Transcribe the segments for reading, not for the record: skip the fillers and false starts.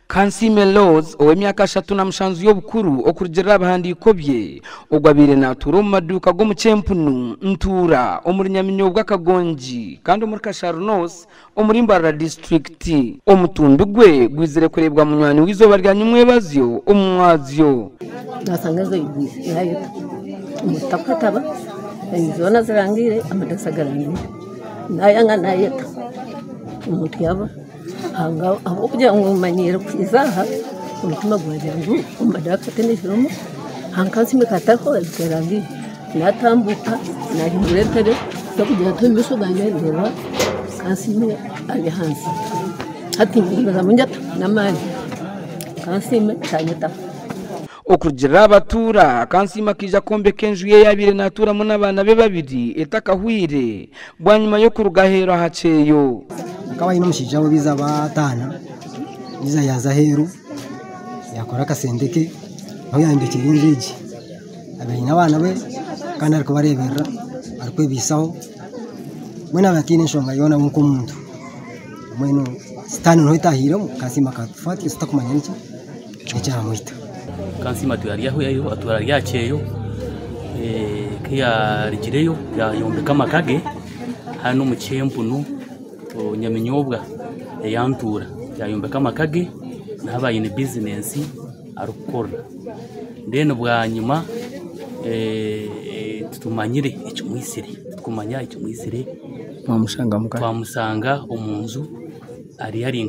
Kansiime Rose ow'emyaka 37 y'obukuru okurugiirira aha bihandiiko bye, ogwo abaire naatuura omu maduuka g'omu Kyempunu, Ntuura, omuri Nyaminyobwa Kagongi kandi omuri Kasharu North omuri Mbarara disiturikiti. Omutumbi gwe gwizire kureebwa munywani w'eizooba rya nyimwebazyo omu mwazyo. Naasanga enju eigwire naayeta omuntu takwetaba, enyigi zoona zirangiire, amadirisa garangiire, naayanga naayeta omuntu yaaba. Ahabw'okugira ngu manyiire kwija aha, omutima gwagira ngu omu madarasa tihaine Kansiime katariho erangiire, natambuuka nahindura entebe kugira nti omu maisho gangye ndeeba Kansiime ari ahansi, hati ningumizamu nyeta n'amaani Kansiime tanyetaho. Okurugiirira aha batuura, Kansiime akaija kwombeka enju ye ei abaire naatuuramu n'abaana be babiri etakahweire bwanyima y'okuruga aheeru aha kyeyo. Akaba aine omushaija we baiza baataana, baiza yaaza aheeru yaakora akasente ke niho yayombekyire enju egi. Abaire aine abaana be kandi arikubareeberera arikwebaisaho mbwenu abaire ataine nshonga yoona we nk'omuntu. Mbwenu sitaane niho etaahiiremu Kansiime akafa tutakumanya niki. Ekyamwita. Kansiime atwire ari ahu atwire ari aha kyeyo, ku yaarugireyo yaayombeka amaka ge hanu omu Kyempunu Nyaminyobwa eya Ntuura. Yaayombeka amaka ge naaba aine bizinensi arikukorera. Then bwanyima titumanyire ekimwitsire, titukumanya ekimwitsire. Twamushanga omu nju. Ari ari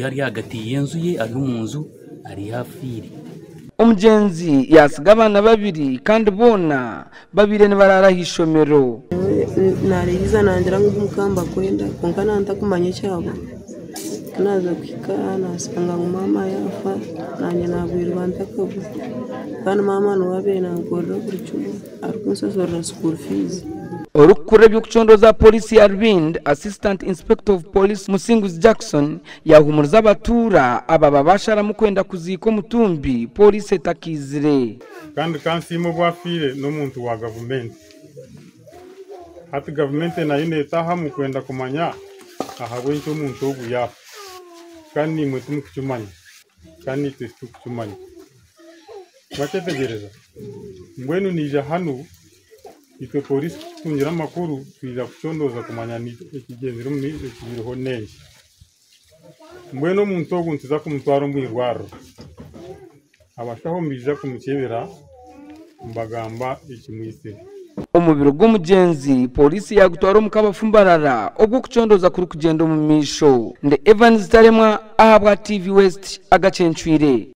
ari ahagati y'enju ye ari omu nju ariyo afiire. Omugyenzi yaatsiga abaana babiri kandi boona babaire nibaraara aha ishomero. Nareebiza nangira ngu muka mbakwenda kwonka naaba ntakumanya ekyabo. Ku naaza kuhika aha naashanga ngu maama yaafa naanye naagwirwa ntakabura. Kandi maama niwe abaire nankorera buri kimwe. Arikunshashurira school fees. Orikukurira eby'okucondooza aha Pooriisi ya Rubindi, Assistant Inspector of Police Musinguzi Jackson yaahumuriza abatuura ababa baasharamu kwenda kuziika omutumbi Pooriisi etakaizire. Kandi Kansiime obu afiire n'omuntu wa gavumenti. Hati gavumenti nayo neetaahamu kwenda kumanya ahabw'enki omuntu ogu yaafa. Kandi naimwe timukukimanya kandi naitwe titukukimanya. Mwakyetegyereza? Mbwenu naija hanu, itwe pooriisi ku tutungire amakuru, twija kucondooza kumanya ekigyenzire omu maisho, ekiriho n'enki. Mbwenu omuntu ogu nituza kumutwara omu irwariro. Abashaho nibaija kumukyebera nibagamba ekimwitsire. Omubiri gw'omugyenzi pooriisi yaagutwara omu kabafu Mbarara obwo okucondooza kurikugyenda omu maisho. Ndi Evans Taremwa ahabwa TV West agacencwire.